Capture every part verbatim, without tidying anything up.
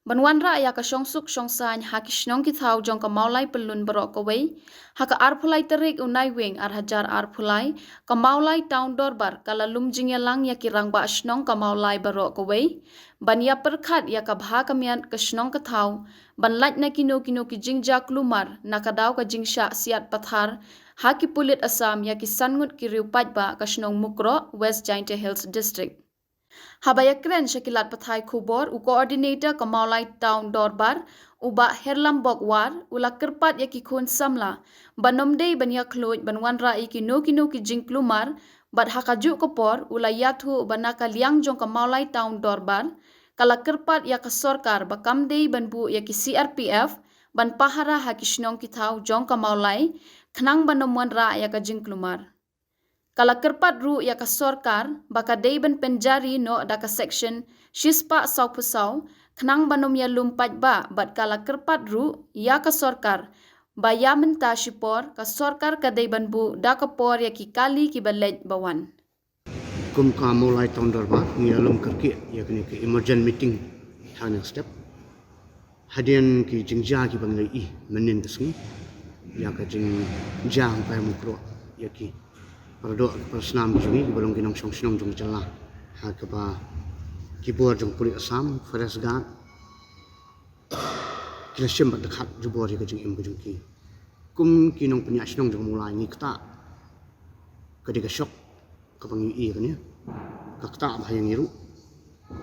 Ban wanrah ïa ka shongsuk shongsaiñ ha ki shnong ki thaw jong ka Mawlai Pyllun baroh kawei, ha ka arphew lai tarik u Naiwieng ar hajar arphew lai, ka Mawlai Town Dorbar ka la lum jingïalang ïa ki rangbah shnong ka Mawlai baroh kawei ban ïa pyrkhat ïa ka bha ka miat ka shnong ka thaw, ban lait na kino kino ki jingjia kulmar na ka daw ka jingshah siat pathar ha ki pulit Assam ïa ki san ngut ki riew paidbah ka shnong Mukroh, West Jaintia Hills District. Haba ïakren sha ki lad pathai khubor, u Coordinator ka Mawlai Town Dorbar, u Bah Herlambok War, u la kyrpad ïa ki khun samla ban ym dei ban ïakhluit ban wanrah ïa kino kino ki jingkulmar, bad ha kajuh ka por u la ïathuh ba na ka liang jong ka Mawlai Town Dorbar ka la kyrpad ïa ka sorkar ba kam dei ban buh ïa ki C R P F ban pahara ha ki shnong ki thaw jong ka Mawlai, khnang ban ym wanrah ïa ka jingkulmar. Ka la kyrpad ruh ïa ka sorkar ba ka dei ban pynjari noh da ka Section shispah sawphew saw, khnang ban ym ïalum paidbah, bad ka la kyrpad ruh ïa ka sorkar ba ïa mynta shipor ka sorkar ka dei ban buh da ka por ïa ki kali kiba leit ba wan. Kum ka Mawlai Town Dorbar ngi ïalum kyrkieh ïa kane ka emergent meeting ha kane ka step. Hadien ki jingjia kiba ngi la ïohi mynnin ka sngi, ïa ka jingjia hangtai Mukroh, ïa ki paradoh parasnam ki jong ngi kiba long ki nongshong shnong jong ka jylla, ha kaba ki bor jong pulit Assam, Forest Guard, ki la shim bad dkhat jubor ïa ka jingim ka jong ki. Kum ki nongpynïaid shnong jong ka Mawlai ngi ktah, ka dei ka shok kaba ngi ïohi ïa kane, ka ktah bha ïa ngi ruh.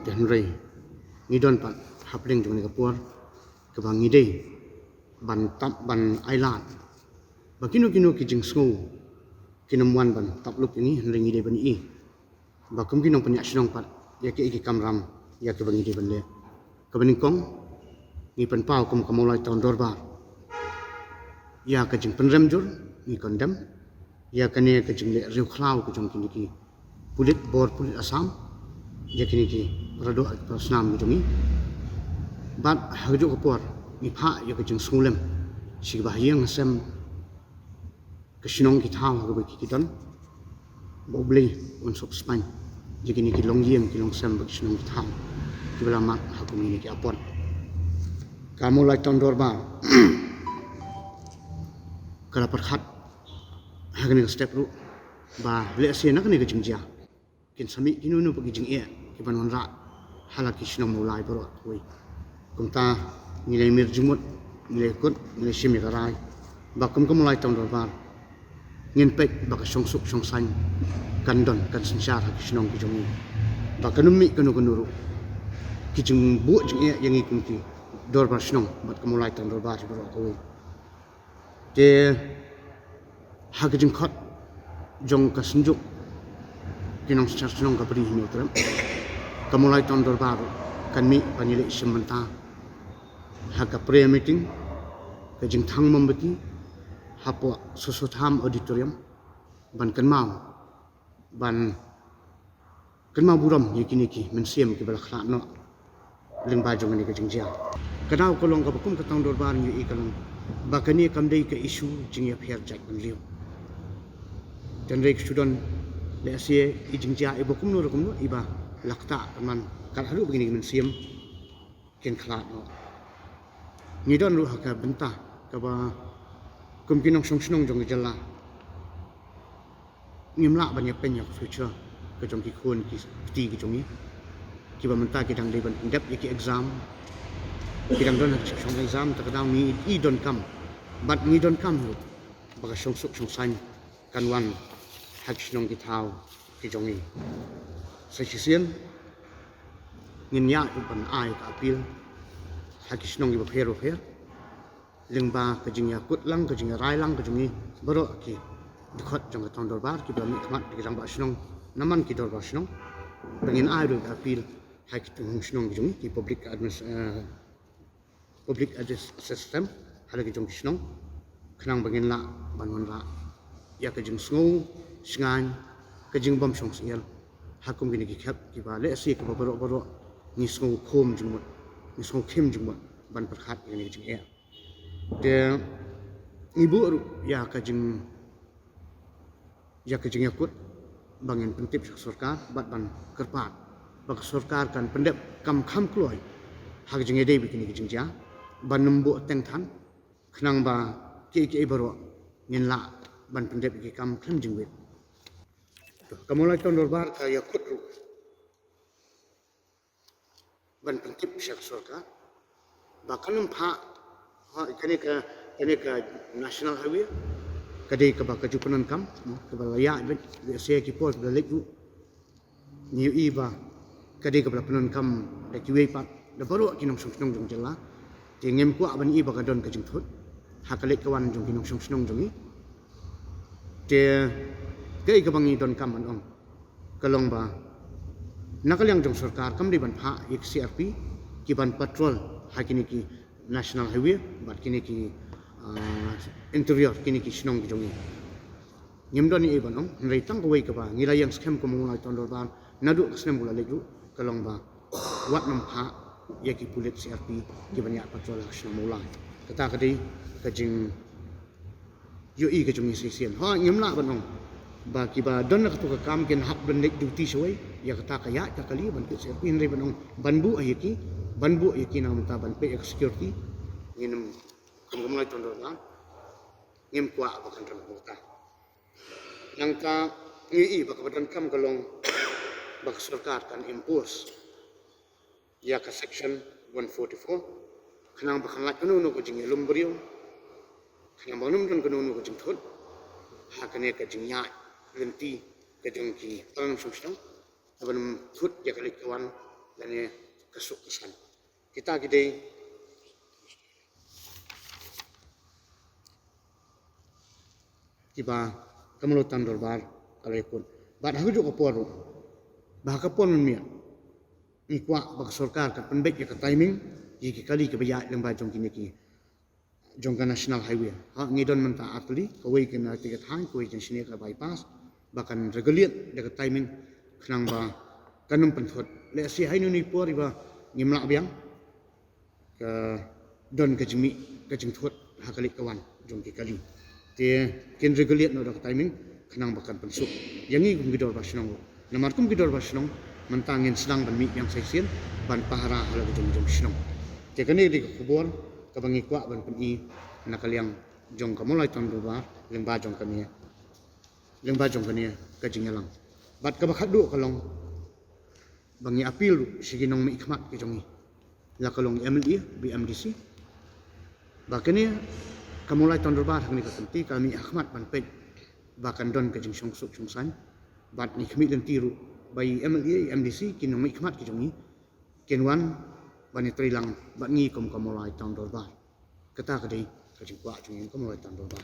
Te hynrei ngi don pat hapdeng jong kane ka por kaba ngi dei ban tap ban ailad ba kino kino ki jingsngew kin ym wan ban tap lup ïa ngi, hynrei ngi dei ban ïohi ba kum ki nongpynïaid shnong pat ïa kiei ki kamram ïa kiba ngi dei ban leh. Kaba nyngkong, ngi pynpaw kum ka Mawlai Town Dorbar ïa ka jingpynrem jur, ngi condemn ïa kane ka jingleh riewkhlaw ka jong kine ki pulit, bor pulit Assam, ïa kine ki paradoh parasnam ki jong ngi. Bad ha kajuh ka por ngi phah ïa ka jingsngewlem sha kiba ha ïing ha sem ka shnong ki thaw ha kaba ki, ki don, ba U Blei un suk spaiñ ïa kine ki longïing ki longsem bad ki shnong ki thaw kiba la mad ha kum kine ki apot. Ka Mawlai Town Dorbar ka la pyrkhat ha kane ka step ruh ba lehse na kane ka jingjia kin sa mih kino kino pat ki jingeh kiban wanrah ha la ki shnong Mawlai baroh kawei. Kumta ngi la mih jingmut, ngi la kut, ngi la shim ïa ka rai ba kum ka Mawlai Town Dorbar ngin peit ba ka shongsuk shongsaiñ kan don, kan synshar ha ki shnong ki jong ngi, ba kan ym mih kano kano ruh ki jingbuh jingeh ïa ngi kum ki dorbar shnong bad ka Mawlai Town Dorbar baroh kawei. Te ha ka jingkhot jong ka Synjuk ki nongsynshar shnong ka Bri Hynñiewtrep, ka Mawlai Town Dorbar kan mih ban ïaleh shim bynta ha ka prayer meeting, ka jingthang mombati hapoh Soso Tham Auditorium, ban kynmaw, ban kynmaw burom ïa kine ki mynsiem kiba la khlad noh lyngba jong kane ka jingjia. Ka daw ka long kaba kum ka Town Dorbar ngi ïohi ka long ba kane kam dei ka issue jingïapher jaitbynriew. Te hynrei ka shu don lehse i jingjia iba kumno ruh kumno iba la ktah ka man kat haduh ba kine ki mynsiem kin khlad noh. Ngi don ruh ha ka bynta kaba kum ki nongshong shnong jong ka jylla ngim lah ban ïapeiñ ïa ka future ka jong ki khun ki kti ki jong ngi, kiba mynta ki dang dei ban pyndep ïa ki exam, ki dang don ha ka shong exam. Te ka daw ngi i donkam bad ngi donkam ruh ba ka shongsuk shongsaiñ kan wan ha ki shnong ki thaw ki jong ngi. Sa shisien ngin ïa u ban ai ka appeal ha ki shnong kiba pher ba pher lyngba ka jingïakut lang, ka jingïarai lang ka jong ngi baroh ki dkhot jong ka Town Dorbar kiba mih khmat ki rangbah shnong, namar ki dorbar shnong, ba ngin ai ruh ka appeal ha ki tyngkhung shnong ki jong ngi, ki public adminis-, eh, public address system ha la ki jong ki shnong, khnang ba ngin lah ban wanrah ïa ka jingsngew shngaiñ, ka jingbym shong syiar ha kum kine ki khep kiba lehse kiba baroh baroh ngi sngew khum jingmut, ngi sngew khim jingmut ban pyrkhat ïa kine ki jingeh. Te ngi buh ruh ïa ka jing ïa ka jingïakut ba ngin pyntip sha ka sorkar bad ban kyrpad ba ka sorkar kan pyndep kam kham kloi ha ka jingïadei bad kine ki jingjia ban ym buh teng than, khnang ba kiei kiei baroh ngin lah ban pyndep ïa ki kam khlem jingwit. Ka Mawlai Town Dorbar ka ïakhut ruh ban pyntip sha ka sorkar ba kan ym phah, ha, kane ka, kane ka National Highway ka dei kaba ka ju pyndonkam, no, kaba la ïaid beit, lehse ki por ba la leit ruh ngi ïohi ba ka dei kaba la pyndonkam da kiwei pat, da baroh ki nongshong shnong jong jylla. Te ngim kwah ban i ba ka don ka jingthut ha ka leit ka wan jong ki nongshong shnong jong ngi. Te kaei kaba ngi donkam ban ong ka long ba na ka liang jong sorkar kam dei ban phah ïa ki C R P ki ban patrol ha kine ki National Highway bad kine ki, ah, interior, kine ki shnong ki jong ngi. Ngim don ei ei ban ong, hynrei tang kawei kaba ngi la ïeng skhem kum u Mawlai Town Dorbar naduh ka snem ba la leit ruh ka long ba wat nym phah ïa ki pulit C R P ki ban ïaid patrol ha ka shnong Mawlai. Kata ka dei ka jing ïohi ka jong ngi shisien. Ho, ngim lah ban ong ba kiba don na kato ka kam kin hap ban leit duty shawei, ïa kata ka ïaid ka kali ban peit C R P, hynrei ban ong ban buh ïa ki, ban buh ïa ki na ka bynta ban peit ïa ka security, ngin ym, kum ka Mawlai Town Dorbar ngim kwah ba kan rem kumta. Nangta ngi ïohi ba kaba donkam ka long ba ka sorkar kan impose ïa ka section one forty-four, khnang ba kan lait kano kano ka jingïalum briew, khnang ba kan ym don kano kano ka jingthut ha kane ka jingïaid lynti ka jong ki para nongshong shnong, ban ym thut ïa ka leit ka wan lane ka suk ka san. Kita ki dei kiba ka Mawlai Town Dorbar ka la ïakut. Bad ha kajuh ka por ruh, ba ha ka por mynmiet ngi kwah ba ka sorkar kan pynbeit ïa ka timing ïa ki kali kiba ïaid lyngba jong kine ki, jong ka National Highway. Ha, ngi don mynta ar tylli, kawei ka na Tiga Thaiñ, kawei jong shane ka bypass, ba kan regulate da ka timing, khnang ba kan ym pynthut. Lehse ha ino ino i por iba ngim lah biang, ka don ka jingmih ka jingthut ha ka leit ka wan jong ki kali. Te kin regulate noh da ka timing khnang ba kan pynsuk ïa ngi kum ki dorbar shnong ruh. Namar kum ki dorbar shnong mynta ngin sdang ban mih biang sa shisien ban pahara ha la ka jong jong shnong. Te kane ka dei ka khubor kaba ngi kwah ban pyni na ka liang jong ka Mawlai Town Dorbar lyngba jong kane, lyngba jong kane ka jingïalang. Bad kaba khatduh ka long ba ngi appeal ruh sha ki nongmihkhmat ki jong ngi, la ka long M L A bad M D C, ba kane ka Mawlai Town Dorbar ha kane ka kynti ka mih ha khmat ban peit ba kan don ka jingshong suk shong saiñ. Bad ngi khmih lynti ruh ba i M L A, i M D C, ki nongmihkhmat ki jong ngi kin wan ban ïatreilang bad ngi kum ka Mawlai Town Dorbar. Kata ka dei ka jingkwah jong ngi kum ka Mawlai Town Dorbar.